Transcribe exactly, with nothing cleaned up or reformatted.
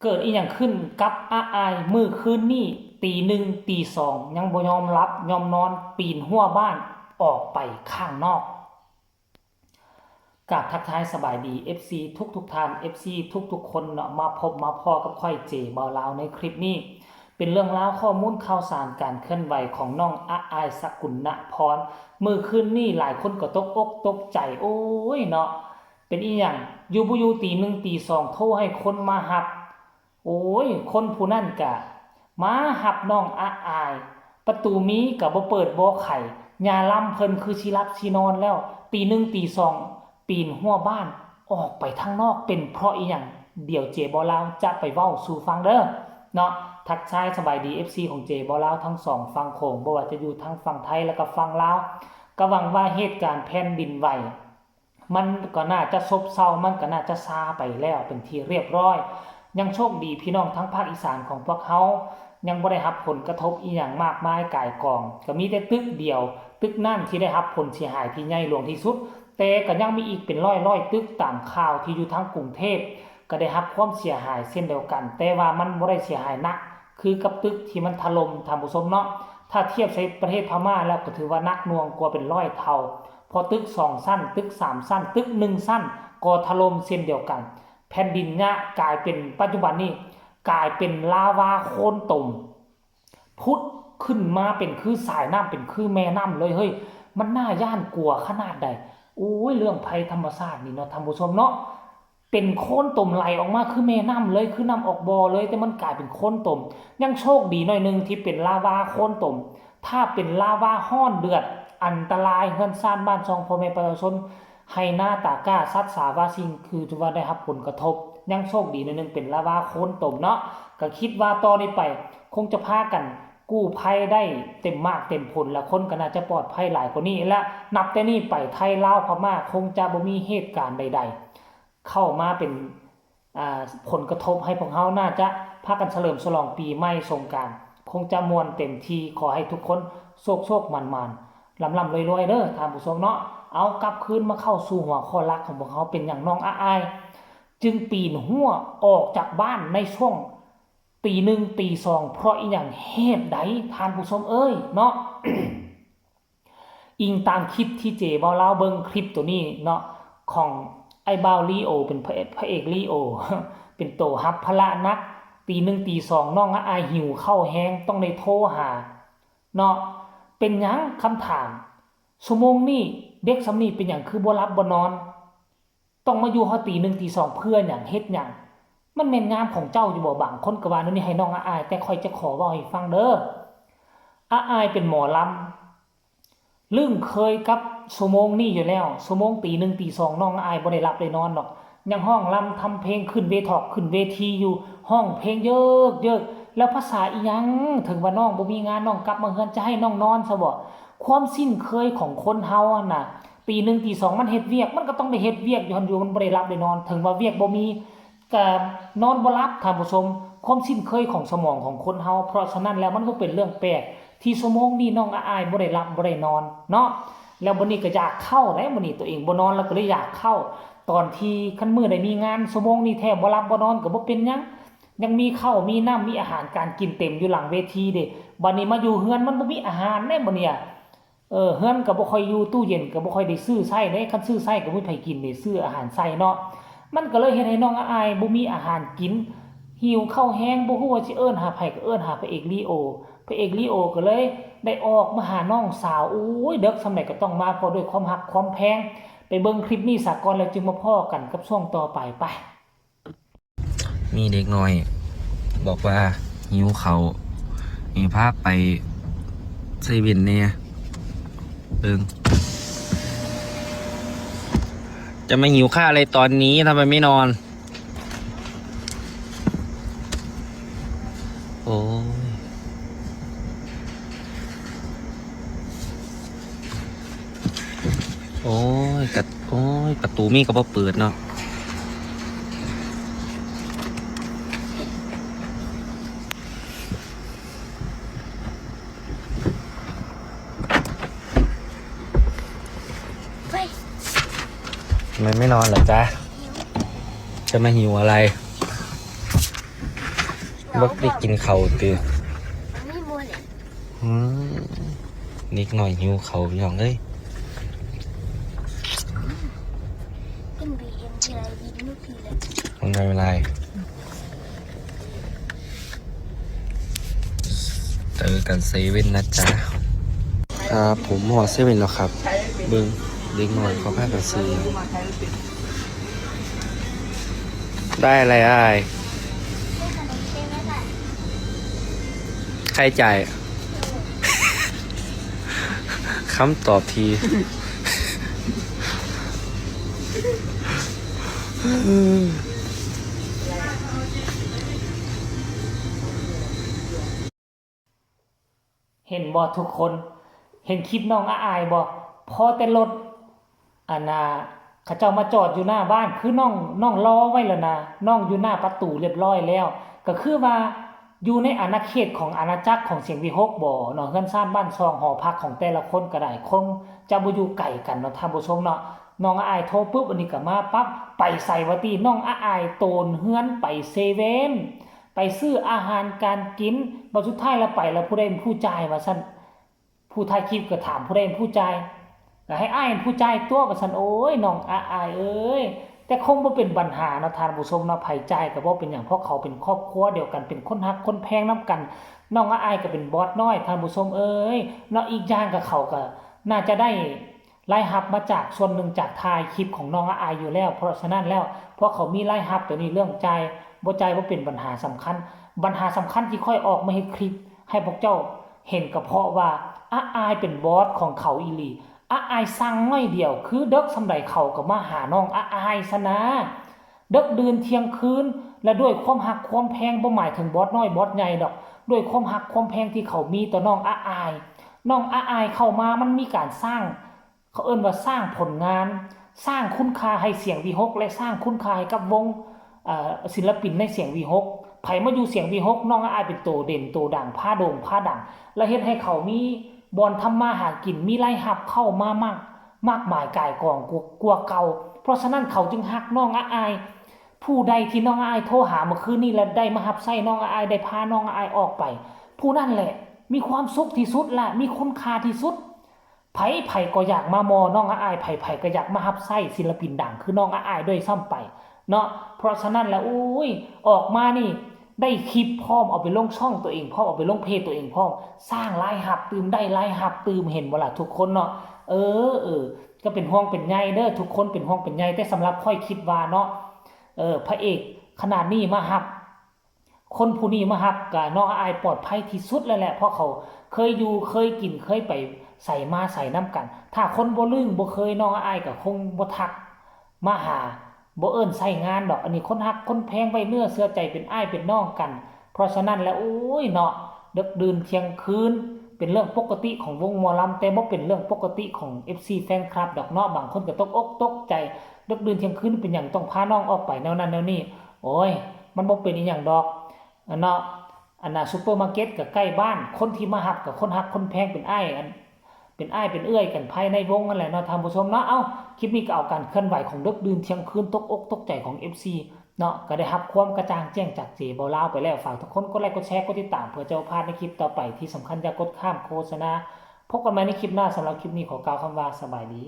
เกิดอีหยังขึ้นกับอาอายมื้อคืนนี้ ตีหนึ่งตีสองยังบ่ยอมหลับยอมนอน ปีนรั้วบ้านออกไปข้างนอก กราบทักทายสบายดี เอฟซี ทุกๆท่าน เอฟซี ทุกๆคนเนาะ มาพบมาพ้อกับข้อยเจบ่าวลาวในคลิปนี้ เป็นเรื่องราวข้อมูลข่าวสารการเคลื่อนไหวของน้องอาอายสกุณณพร มื้อคืนนี้หลายคนก็ตกอกตกใจ โอ้ยเนาะ เป็นอีหยัง อยู่บ่อยู่ตีหนึ่งตีสองโทรให้คนมาฮับ โอ้ย คนผู้นั้นกะมาฮับน้องอาอาย ประตูมีกะบ่เปิดบ่ไข ยาลำเพิ่นคือสิหลับสินอนแล้ว ตีหนึ่งตีสองปีนรั้วบ้านออกไปทางนอก เป็นเพราะอีหยัง เดี๋ยวเจบ่าวลาวจะไปเว้าสู่ฟังเด้อเนาะ ทักทายสบายดี เอฟซี ของเจบ่าวลาวทั้งสองฝั่งโขง บ่ว่าจะอยู่ทางฝั่งไทยแล้วก็ฝั่งลาว ก็หวังว่าเหตุการณ์แผ่นดินไหว มันก็น่าจะซบเซา มันก็น่าจะซาไปแล้วเป็นที่เรียบร้อย ยังโชคดีพี่น้องทั้งภาคอีสานของพวกเฮายังบ่ได้รับผลกระทบอีหยังมากมายก่ายกอง ก็มีแต่ตึกเดียว ตึกนั้นที่ได้รับผลเสียหายที่ใหญ่หลวงที่สุด แต่ก็ยังมีอีกเป็นร้อยๆตึกตามข่าวที่อยู่ทางกรุงเทพฯ ก็ได้รับความเสียหายเช่นเดียวกัน แต่ว่ามันบ่ได้เสียหายหนักคือกับตึกที่มันถล่ม ท่านผู้ชมเนาะ ถ้าเทียบใส่ประเทศพม่าแล้วก็ถือว่าหนักหน่วงกว่าเป็นร้อยเท่า เพราะตึกสองชั้น ตึกสามชั้น ตึกหนึ่งชั้นก็ถล่มเช่นเดียวกัน แผ่นดินเนี่ยกลายเป็น ปัจจุบันนี้กลายเป็นลาวาโคลนตม ผุดขึ้นมาเป็นคือสายน้ำ เป็นคือแม่น้ำเลย เฮ้ย มันน่าย้านกลัวขนาดใด โอ้ย เรื่องภัยธรรมชาตินี่เนาะ ท่านผู้ชมเนาะ เป็นโคลนตมไหลออกมาคือแม่น้ำเลย คือน้ำออกบ่อเลย แต่มันกลายเป็นโคลนตม ยังโชคดีหน่อยหนึ่งที่เป็นลาวาโคลนตม ถ้าเป็นลาวาฮ้อนเดือด อันตรายเฮือนซานบ้านช่องพ่อแม่ประชาชน ไฮ่นาตากล้า สัตว์สาว่าสิ่ง คือถือว่าได้รับผลกระทบ ยังโชคดีหน่อยหนึ่งเป็นลาวาโคลนตมเนาะ ก็คิดว่าต่อนี้ไปคงจะพากันกู้ภัยได้เต็มมากเต็มผล และคนก็น่าจะปลอดภัยหลายกว่านี้ และนับแต่นี้ไปไทยลาวพม่าคงจะบ่มีเหตุการณ์ใดๆ เข้ามาเป็น อ่า ผลกระทบให้พวกเฮา น่าจะพากันเฉลิมฉลองปีใหม่สงกรานต์ คงจะม่วนเต็มที่ ขอให้ทุกคนโชคโชคหมานหมาน ร่ำร่ำรวยรวยเด้อท่านผู้ชมเนาะ เอากลับคืนมาเข้าสู่หัวข้อหลักของพวกเฮา เป็นหยังน้องอาอายจึงปีนรั้วออกจากบ้านในช่วงตีหนึ่งตีสอง เพราะอีหยัง เหตุใด ท่านผู้ชมเอ้ยเนาะ อิงตามคลิปที่เจบ่าวลาวเบิ่งคลิปตัวนี้เนาะ ของไอ้บ่าวลีโอ เป็นพระเอก พระเอกลีโอ เป็นโตฮับภาระหนัก ตีหนึ่งตีสองน้องอาอายหิวข้าวแฮงต้องได้โทรหาเนาะ เป็นหยัง คำถาม ชั่วโมงนี้เด็กส่ำนี้เป็นหยังคือบ่หลับบ่นอน ต้องมาอยู่ฮอดตีหนึ่งตีสองเพื่อหยัง เฮ็ดหยัง มันแม่นยามของเจ้าอยู่บ่ บางคนก็ว่าแนวนี้ ให้น้องอาอาย แต่ข้อยจะขอเว้าให้ฟังเด้อ อาอายเป็นหมอลำ ลึ่งเคยกับชั่วโมงนี้อยู่แล้ว ชั่วโมงตีหนึ่งตีสองน้องอาอายบ่ได้หลับได้นอนดอก ยังฮ้องลำทำเพลง ขึ้นเวทอก ขึ้นเวทีอยู่ ฮ้องเพลงเยิกเยิก แล้วภาษาอีหยัง ถึงว่าน้องบ่มีงาน น้องกลับมาเฮือนจะให้น้องนอนซะบ่ ความสิ้นเคยของคนเฮาหั่นน่ะ ตีหนึ่งตีสองมันเฮ็ดเวียก มันก็ต้องได้เฮ็ดเวียกอยู่หั่นอยู่ มันบ่ได้หลับได้นอน ถึงว่าเวียกบ่มี ก็นอนบ่หลับ ท่านผู้ชม ความสิ้นเคยของสมองของคนเฮา เพราะฉะนั้นแล้วมันก็เป็นเรื่องแปลก ที่ชั่วโมงนี้น้องอาอายบ่ได้หลับบ่ได้นอนเนาะ แล้วบัดนี้ก็อยากข้าวได้ บัดนี้ตัวเองบ่นอนแล้วก็เลยอยากข้าว ตอนที่คันมื้อใดมีงาน ชั่วโมงนี้แท้บ่หลับบ่นอนก็บ่เป็นหยัง ยังมีข้าวมีน้ำมีอาหารการกินเต็มอยู่หลังเวทีเด้ บัดนี้มาอยู่เฮือนมันบ่มีอาหารเด้บัดเนี่ย เออ เฮือนก็บ่ค่อยอยู่ ตู้เย็นก็บ่ค่อยได้ซื้อใช้เด้ คันซื้อใช้ก็บ่มีไผกินเด้ ซื้ออาหารใส่เนาะ มันก็เลยเฮ็ดให้น้องอาอายบ่มีอาหารกิน หิวข้าวแฮง บ่ฮู้ว่าสิเอิ้นหาไผ ก็เอิ้นหาพระเอกลีโอ พระเอกลีโอก็เลยได้ออกมาหาน้องสาว โอ้ย เดิกส่ำใดก็ต้องมา เพราะด้วยความฮักความแพง ไปเบิ่งคลิปนี้ซะก่อน แล้วจึงมาพ้อกันกับช่วงต่อไป ไป มีเด็กน้อยบอกว่าหิวข้าว ให้พาไปเซเว่นแหน่ เบิ่ง จะมาหิวข้าวอะไรตอนนี้ ทำไมไม่นอน โอ้ย โอ้ย กะ โอ้ย ประตูมีก็บ่เปิดเนาะ เฮ้ย ทำไมไม่นอนเหรอจ๊ะ จะมาหิวอะไร บ่ได้กินข้าวติ อืม เด็กน้อยหิวข้าวพี่น้องเอ้ย มันไม่เป็นไร เจอกันเซเว่นนะจ๊ะ ครับ ผมฮอดเซเว่นแล้วครับ เบิ่งเด็กน้อยเขาพากันซื้อหยัง ได้อะไรอ้าย ใครจ่าย คำตอบที เห็นบ่ทุกคน เห็นคลิปน้องอาอายบ่ พอแต่รถ อันน่ะ เขาเจ้ามาจอดอยู่หน้าบ้าน คือน้อง น้องรอไว้แล้วนะ น้องอยู่หน้าประตูเรียบร้อยแล้ว ก็คือว่าอยู่ในอาณาเขตของอาณาจักรของเสียงวิหกบ่เนาะ เฮือนซานบ้านช่องหอพักของแต่ละคนก็ได้ คงจะบ่อยู่ไกลกันเนาะท่านผู้ชมเนาะ น้องอาอายโทรปุ๊บ อันนี้ก็มาปั๊บ ไปไสวะติ น้องอาอายโตนเฮือนไปเซเว่น ไปซื้ออาหารการกิน บัดสุดท้ายแล้วไปแล้วผู้ใดเป็นผู้จ่ายวะซั่น ผู้ถ่ายคลิปก็ถามผู้ใดเป็นผู้จ่าย ก็ให้อ้ายเป็นผู้จ่ายตั๊วว่าซั่น โอ้ย น้องอาอายเอ้ย แต่คงบ่เป็นปัญหาเนาะท่านผู้ชมเนาะ ไผจ่ายก็บ่เป็นหยัง เพราะเขาเป็นครอบครัวเดียวกัน เป็นคนฮักคนแพงนำกัน น้องอาอายก็เป็นบอสน้อย ท่านผู้ชมเอ้ย เนาะ อีกอย่างก็เขาก็น่าจะได้รายรับมาจากส่วนหนึ่งจากถ่ายคลิปของน้องอาอายอยู่แล้ว เพราะฉะนั้นแล้ว พวกเขามีรายรับตัวนี้ เรื่องจ่ายบ่จ่ายบ่เป็นปัญหาสำคัญ ปัญหาสำคัญที่ข้อยออกมาเฮ็ดคลิปให้พวกเจ้าเห็นก็เพราะว่าอาอายเป็นบอสของเขาอีหลี อาอายสั่งน้อยเดียว คือเดิกส่ำใดเขาก็มาหาน้องอาอายซะนะ เดิกดื่นเที่ยงคืน และด้วยความฮักความแพง บ่หมายถึงบอสน้อยบอสใหญ่ดอก ด้วยความฮักความแพงที่เขามีต่อน้องอาอาย น้องอาอายเข้ามามันมีการสร้าง เขาเอิ้นว่าสร้างผลงาน สร้างคุณค่าให้เสียงวิหก และสร้างคุณค่าให้กับวง เอ่อ ศิลปินในเสียงวิหก ไผมาอยู่เสียงวิหก น้องอาอายเป็นโตเด่นโตดัง พาโด่งพาดัง และเฮ็ดให้เขามีบ่อนทำมาหากิน มีรายรับเข้ามามาก มากมายก่ายกองกว่า กว่าเก่า เพราะฉะนั้นเขาจึงฮักน้องอาอาย ผู้ใดที่น้องอาอายโทรหาเมื่อคืนนี้ และได้มาฮับใช้น้องอาอาย ได้พาน้องอาอายออกไป ผู้นั่นแหละมีความสุขที่สุดละ มีคุณค่าที่สุด ไผๆก็อยากมามอน้องอาอาย ไผๆก็อยากมาฮับใช้ศิลปินดังคือน้องอาอายด้วยซ้ำไปเนาะ เพราะฉะนั้นแล้ว โอ้ย ออกมานี่ได้คลิปพร้อม เอาไปลงช่องตัวเองพร้อม เอาไปลงเพจตัวเองพร้อม สร้างรายรับตื่ม ได้รายรับตื่ม เห็นบ่ล่ะทุกคนเนาะ เออ เออ ก็เป็นห่วงเป็นใยเด้อ ทุกคนเป็นห่วงเป็นใย แต่สำหรับข้อยคิดว่าเนาะ เออ พระเอกขนาดนี้มาฮับ คนผู้นี้มาฮับก็น้องอาอายปลอดภัยที่สุดแล้วแหละ เพราะเขาเคยอยู่เคยกินเคยไปไสมาไสนำกัน ถ้าคนบ่ลึงบ่เคย น้องอาอายก็คงบ่ทักมาหา บ่เอิ้นใช้งานดอก อันนี้คนฮักคนแพงไว้เนื้อเชื่อใจ เป็นอ้ายเป็นน้องกัน เพราะฉะนั้นแล้ว โอ้ยเนาะ เดิกดื่นเที่ยงคืน เป็นเรื่องปกติของวงหมอลำ แต่บ่เป็นเรื่องปกติของ เอฟซี แฟนคลับดอกเนาะ บางคนก็ตกอกตกใจ เดิกดื่นเที่ยงคืนเป็นหยังต้องพาน้องออกไปแนวนั้นแนวนี้ โอ้ย มันบ่เป็นอีหยังดอก อันเนาะ อันน่ะ ซูเปอร์มาร์เก็ตก็ใกล้บ้าน คนที่มาฮับก็คนฮักคนแพง เป็นอ้าย อัน เป็นอ้ายเป็นเอื้อยกันภายในวงนั่นแหละเนาะท่านผู้ชมเนาะ เอ้า คลิปนี้ก็เอาการเคลื่อนไหวของเดิกดื่นเที่ยงคืน ตกอกตกใจของ เอฟซี เนาะ ก็ได้รับความกระจ่างแจ้งจากเจเบาลาวไปแล้ว ฝากทุกคนกดไลค์กดแชร์กดติดตาม เพื่อจะบ่พลาดในคลิปต่อไป ที่สำคัญอย่ากดข้ามโฆษณา พบกันใหม่ในคลิปหน้า สำหรับคลิปนี้ขอกล่าวคำว่าสบายดี